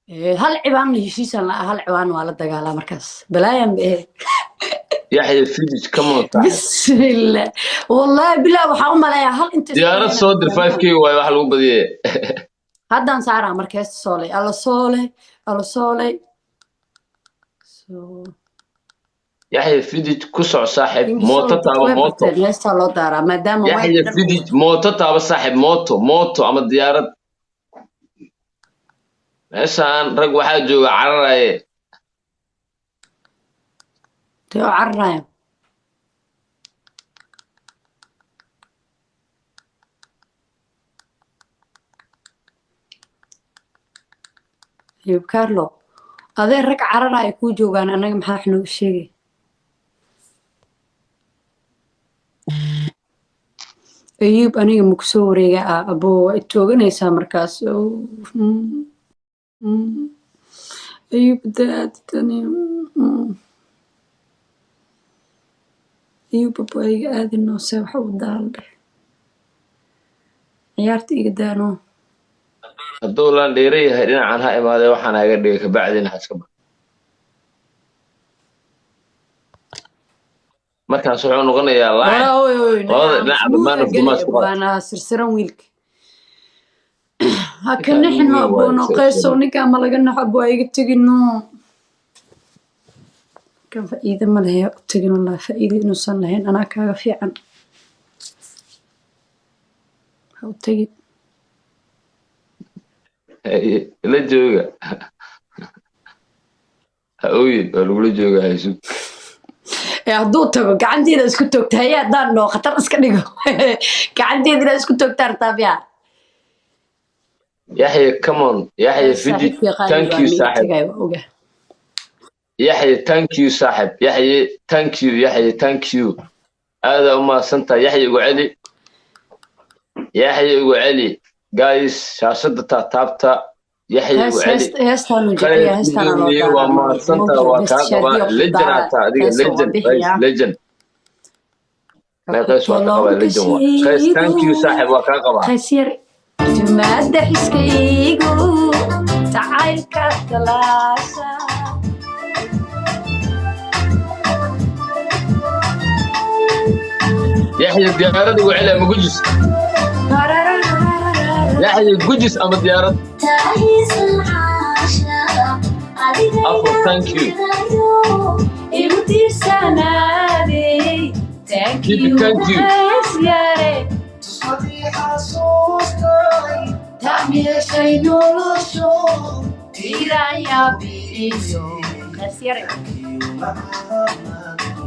Hal cibaan heshiisan la hal cibaan waa la dagaalaa markaas balaayan ba ahayd. Yaxya Fidij, come on saaxib. Bismillah, wallahi billah, waxaan u maleeyaa hal inta Diyaarad soo dir, 5K waaye wax lagu badiyay. Haddaan saaraa marka heesta soolay, alla soolay, alla soolay. So Yaxya Fidij, ku soco saaxib, mooto taaba, mooto. Heestaa loo daaraa maadaama Yaxya Fidij, mooto taaba saaxib, mooto, mooto ama diyaarad. Meeshaan rag waxaa jooga cararaye. Tee oo cararaya? Ayub Carlo, adee rag cararaya kuu joogaan, annaga maxaa wax noogu sheegay? Ayub, aniga maku soo wareega ah abo, waa tooganaysaa markaas. Ayub daadtani. Ayub abo, iga aadino, se wax u daal dheh, ciyaarta iga daano. Hadduu laan dheere yahay dhinacan ha imaadee, waxaan haga dhigay kabacdina ha iska ba markaas wuxuu noqonayaa laacib labada dhinac man of the match ku qaata. Waana sirsiran wiilka, ha ka nixino aboono qeysow, ninkaa ma laga naxo abo, iga tegino kan faa'iido ma lehe, u tegin wallahi, faa'iido inuusan lahayn anaa kaaga fiican, ha u tegin. La jooga, ha ooyin, waa lagula jooga, haysug. Ee hadduu tago gacanteeda isku toogta, haye, haddaan dhaho khatar iska dhigo, gacanteeda inaad isku toogta artaabiya. Yaxya, come on Yaxya Fidij, thank you saaxib. Oga. Yaxya, thank you saaxib. Yaxya, thank you. Yaxya, thank you, aadaa u mahadsantahay. Yaxya, igu celi. Yaxya, igu celi. Guys, shaashada taataabta. Yaxya, igu celi. Heestaanu jecel yahay, heestaana loo Guddoomiye, waa mahadsantahay, waa kaa qabaa, legend aa tahay adiga, legend qays, legend. Qays waa ka qabaa, legend waa Qays. Thank you saaxib, waa kaa qabaa. Qays yar jumaada xiskaygu jacaylka talaasha. Yaxya, diyaarad igu celi ama gujis. Yaxya, gujis ama diyaarad. Afur, thank you. Igu tiirsanaaday, thank Keep it, you. Thank you. Qays yare tam yeeshay nolosho tiiraya biiyo. Qays yare,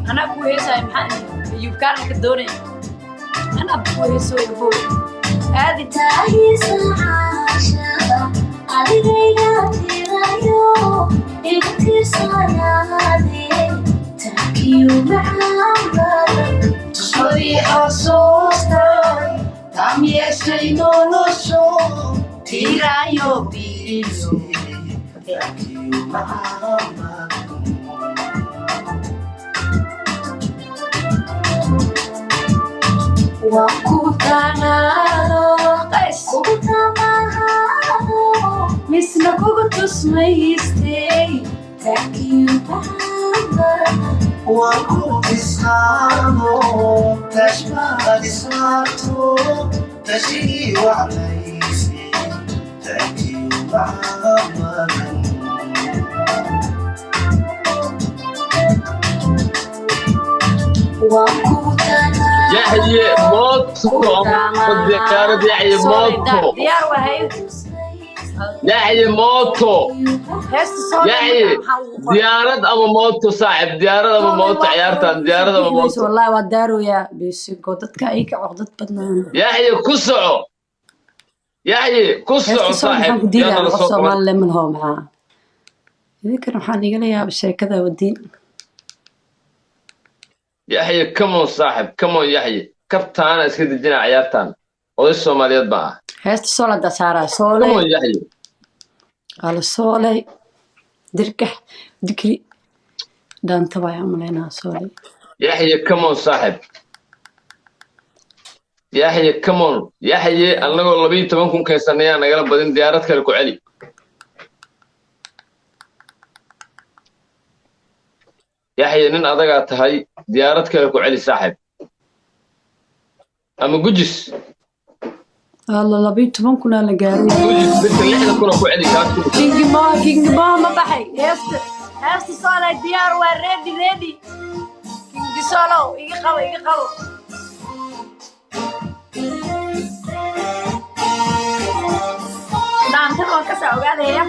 anaa ku heesaya, maxaa Ayub Kaarna ka doonaya? Anaa ku heesooy abo aadi. Adigayga tirayo igu tiirsanaade, thank you macaan. Tusmadii xasuustay tam yeeshay nolosho tiiraayo biiyo. Thank you, Muhammad. Waan ku taanaado Qays, Kugu tamahaado, misna kugu tusmaystay. Thank you, Muhammad. Waan ku tisqaado, tashbaad ismaarto, tashii waclaysi. Thank you, Muhammad. Waan kugu tanaado, Yaxye, mooto ama diyaarad. Yaxye, mooto. Diyaar wahay. Yaxye, mooto. Heesta soo Yaxye, diyaarad ama mooto saaxib, diyaarad ama mooto, ciyaartan diyaarad ama mooto. Wallahi waa daaroyaa bisigo, dadka ay ka coqdad badnaan. Yaxye, ku soco. Yaxye, ku soco. Heesta soo maxaan Saaxib ku diidaa? yaana la Qof soo qaban. Soomaali ma laho, maxaa idinkana waxaan igala yaaba sheekada wadiin. Yaxye, come on saaxib, come on Yaxye, kabtaana iska dejinaa ciyaartan, oday Soomaaliyeed baa ah. Heesta soo la dasaaraa. Come Sooley. on Yaxye. Ala sooley, dirgax dikri dhaanta waay umalaynaa sooley. Yaxye, come on saaxib. Yaxye, come on Yaxye, annagoo 12,000 kaysanayaa nagala badin, diyaarad kale ku celi. Yaxye, nin adagaa tahay, diyaarad kale ku celi saaxib ama gujis. Alla, 12,000 aa la gaaray. Gujis midka 60,000 ku celi, kaas ku dhufo. Kingimo, Kingimo ma baxay. Heesta, heesta soolay diyaar waa, ready, ready. Kingi Solow, iga qabo, iga qabo. Dhaantan waan kasoo ogaadaya.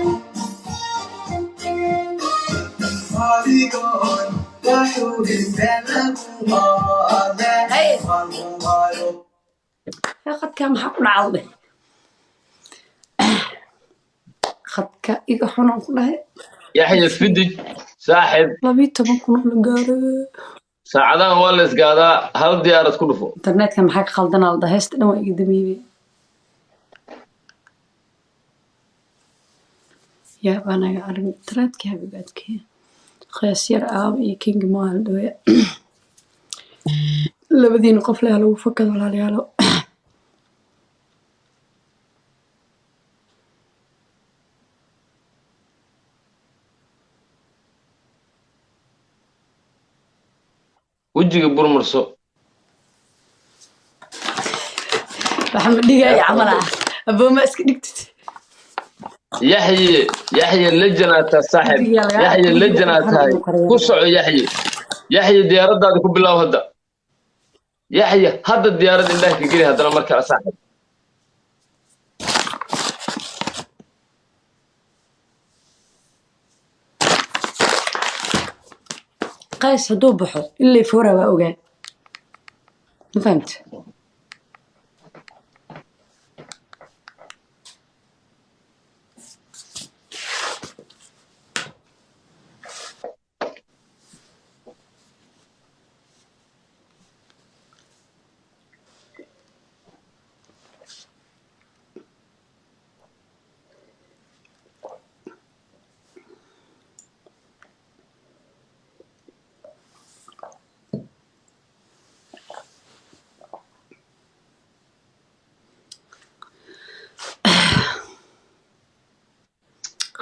Hey. Khadka maxaa ku dhacday? Khadka iga xunaan ku dhahay. Yaxye Fidij saaxib. 12,000 oo la gaaray. Saacadahan waa la isgaadaa, hal diyaarad ku dhufo. Internetka maxaa ka khaldan? Alda heesta dhan waa iga dambeeyey. Yaa baa naga arag internetka habigaadkee. Qiyaas yar aab iyo King Mo hal dhaweya. Labadiina qof leh lagu fakado, walaalayaalo. Wejiga burmarso. Waxa ma dhigaya camal ah. Abooma iska dhigtid. Yaxye, Yaxye, lejanaa tahay saaxib. Wejiga lagaa Yaxye, wejiga lejanaa qurxan tahay. inuu qariyo. Ku soco Yaxye, Yaxye, diyaaradaada ku bilow hadda. Yaxye, hadda diyaarad indhaha ka geli haddana mar kale saaxib. Qays hadduu baxo ilay foora waa ogaa. Ma fahamtid?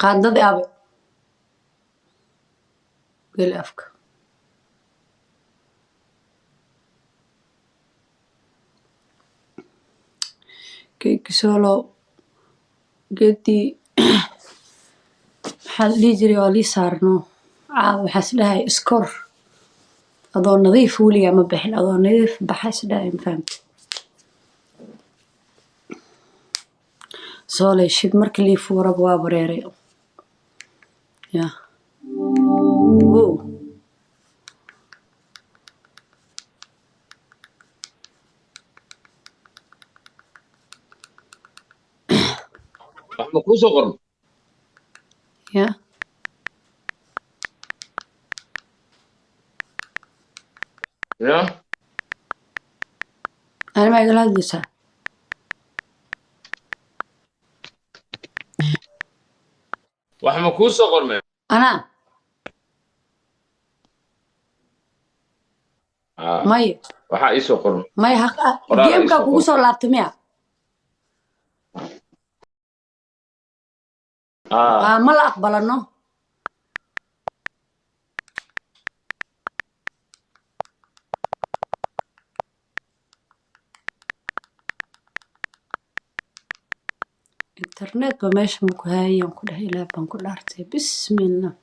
Qaadadii aabe. Geli afka. Keeki solo geedii maxaa la dhihi jiray waa lii saarno. Caawa waxaa is dhahay iskor adoo nadiif, weligaa ma bixin adoo nadiif baxa, is dhahay, ma fahamtid? Soolay shid markii lii fuuraba waa bareeray ya wow. Wax ma kuu soo qorno? Ya. Ya. Ani maa igala hadlaysaa? Wax ma kuu soo qormeen? Anaa? Ah, maya. Waxaa ii soo qormay. Maya, Qoraal ii gamekaa soo kugu qormay. soo laabtay miya? Ah. Ah, ma la aqbalano. Internet ba meesha maku haayaan ku dhahay, ilaah baan ku dhaartay, bismillah.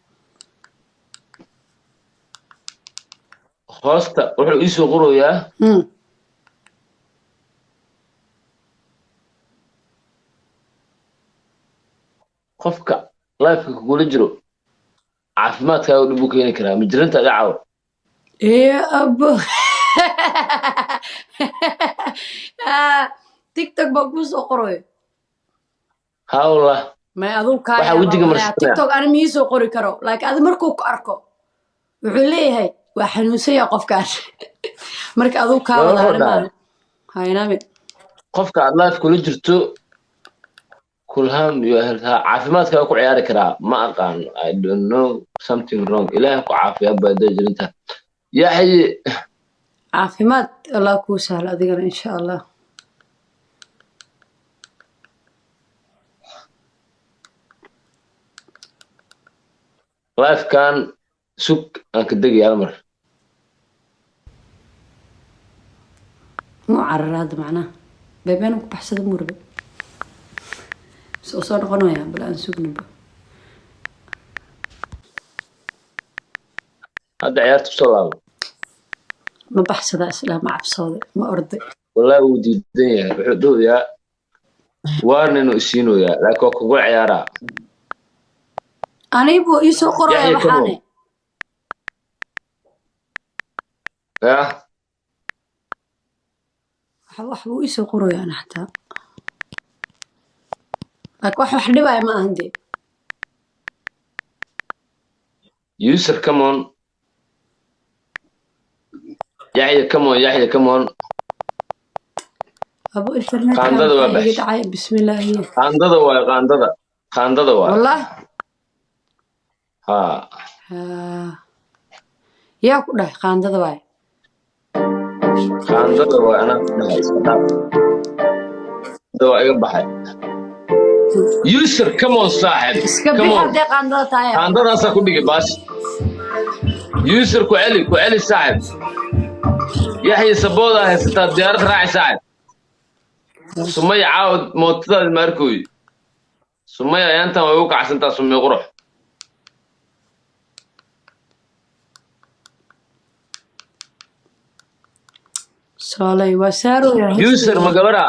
Hoosta wuxuu ii soo qorayaa. Qofka lifeka kugula jiro caafimaadkaaga dhib u keeni karaa, ma jiranta ada caawa? Ee abo. Ah, TikTok baa kuu soo qorayo. Hawla. May aduu kaa Waxaa yaabaa wejiga malaya. marsanaya. TikTok ani mii soo qori karo, laakiin adi markuu ku arko wuxuu leeyahay waa xanuunsan yahay qofkaan. Marka aduu kaa Waa wada wuxuu ani dhahay. maaha haynami. Qofka aad life kula jirto kulham iyo ahelkaa caafimaadkaaga ku ciyaari karaa, ma aqaan, I don't know, something wrong. Ilaah ku caafiya baa jirinta Yaxye. Caafimaad Allah kuu sahlo adigana, insha Allah. Lifekan Sug aan ka degaya hal mar. Muu carara hadda macnaha beebeen ku baxsada muu rabe soo noqonaya, bal aan sugnaba. Hadda ciyaarta kusoo laabo. Ma baxsada isla, ma cabsooday, ma orday? Wallahi wuu diidan yahay, wuxuu dhowayaa waarna inuu isiinoyaa, laakiin waa kugu ciyaaraa. Anigu ii soo qoraya. Yaxya, come on. Waxaane yah. Wax buu ii soo qoraya ana xataa, laakiin wax dhibaya ma ahan dee. User, come on. Yaxya, come on. Yaxya, come on. Abo internetka Qaandada waa maxaa iga baxshay. dhacay? Bismillaahi. Qaandada waay, qaandada, qaandada waay. Wallah. Ha. Haa. Yaa ku dhahay qaandada waay? Qaandada waay, anaa ku dhahay, iska dhaaf. Hadda waa iga baxay. User, come on, saaxib. Iska Come bixi on. haddee qaandada tahay. Qaandadaasaa ku dhigay baas. User, ku celi, ku celi, saaxib. Yaxya, saboodaa haysataa, diyaarad raaci, saaxib. Sumaya caawd mootadaadi maarkooy. Sumaya ayaantan way u kacsantaa, sumay qurux. Soolay waa saarooya. User, ma gabadha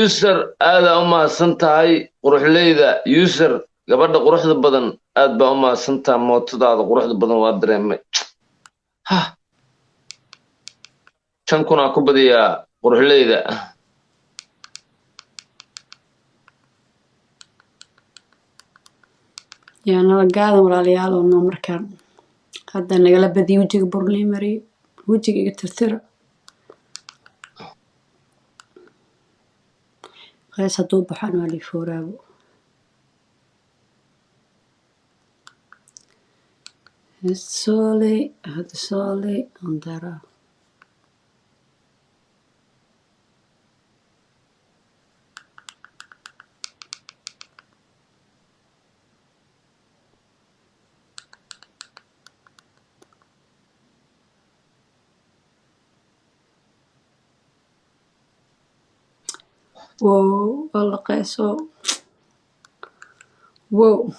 user, aadaa u mahadsan tahay, quruxleyda. User, gabadha quruxda badan, aad baa u mahadsan tahay. Mootadaada quruxda badan waa dareemay. Ha, 5,000 aa ku badiyaa, quruxleyda. Yaa nala gaadan, walaalayaal, oo noo markaan hadda nagala badiyo wejiga burlii mariyo, wejiga iga tirtira. Qays hadduu baxo anaa lii fooraabo. Sooley hadda, sooley andara. Wow, alla qayso. Wow,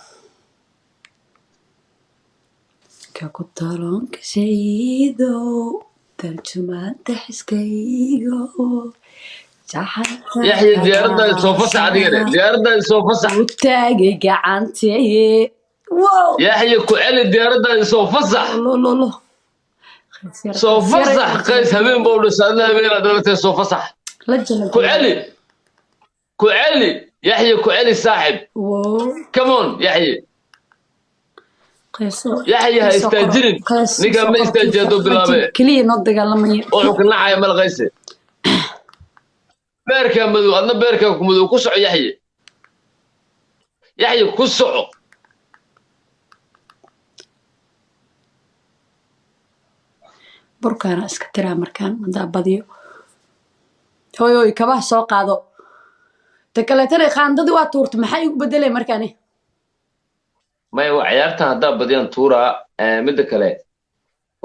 ka ku taloonka shayido tarjumaada xiskaygo. Yaxya, diyaaraddaadi soo fasax, adigane diyaaraddaadi soo fasax. U taagay gacantee, wow. Yaxya, ku celi, diyaaraddaadi soo fasax. Lo lo lo. Soo fasax. Qays habeen baa u dhashay, adna habeenaad dhalatay, soo fasax. La jala. Ku celi, ku celi, Yaxya, ku celi, saaxib. Wow. Come on, Yaxya. Qayso. Yaxya, ha istaajinin. Ninkaan ma istaajiya hadduu bilaabee. Keliya noo dagaalamaya. Wuxuu ka nacaya mal qayse beerkaa madow, adna beerkaa ku madow. Ku soco, Yaxye. Yaxye, ku soco. Burkaana iska tiraa markaan haddaa badiyo. Hooy hooy, kabaha soo qaado. Ta kaleetana qaandadii waa tuurta, maxaa igu bedelay markaani? Maya, waa ciyaartan haddaa badiyaan tuuraa. Midda kale,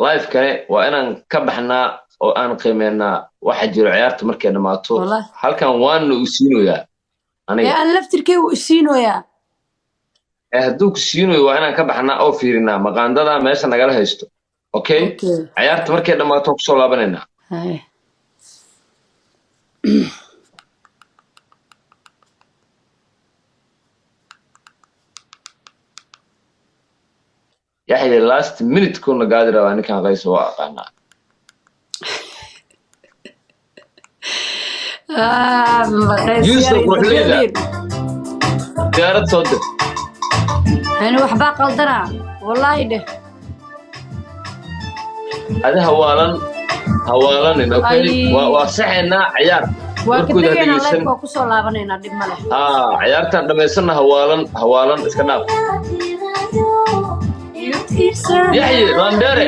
live kale waa inaan ka baxnaa oo aan qiimeynaa waxa jiro ciyaarta markay dhammaato. Wallahi. Halkan waana uu siinoyaa Ee aniga. Aan laftirkey uu isiinoyaa. Ee hadduu ku siinayo, waa inaan ka baxnaa oo fiirinaa maqaandada meesha nagala haysto, okay? Okay. Ciyaarta markay dhammaato kusoo laabanaynaa. Haye. Yaxya last minute kuna gaadi rabaa ninkan qayso, waa aqaanaa. Ah, maqays. Yusuf yar. Ruxleyda. Diyaarad soo dir. Ani waxbaa qaldanaa wallaahi dheh. Adi hawaalan, hawaalanin, okay? Ay. Waa saxaynaa ciyaar. Waa ka Warkooda ha tegaynaa. dhegeysan. Live waa kusoo laabanaynaa, dhib ma leh. Haa, ciyaartaan dhammaysanna, hawaalan, hawaalan iska dhaaf. Yaxye Landere.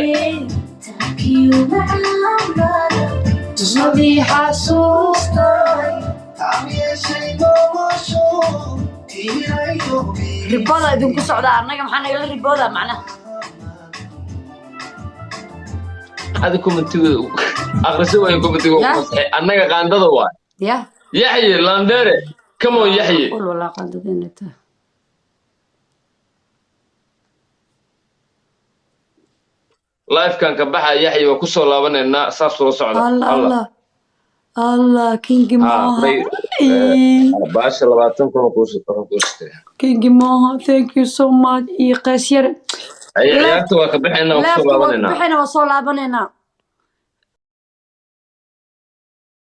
Tusmadii xasuustay. Ribada idinku socdaa, annaga maxaa nagala riboodaa macnaha? Adi commentiga aqrisi waayo, commentiga. Yah. Fasaxay annaga qaandada waay. Yah. Yaxye Landere, come on, Yaxye. Qul walaa qaandada inay tahay. Livekan ka baxa, Yaxye, waa kusoo laabanaynaa, saas ula socda. Allah. Allah. Allah, Allah, Kingi. Ha. Moha. May baasha 20,000 kuusatay. Kingi Moha, thank you so much. Iyo qays yar. Ay, ciyaarta waa ka baxaynaa, waa kusoo Leefka waa laabanaynaa. Bixina, waa soo laabanaynaa.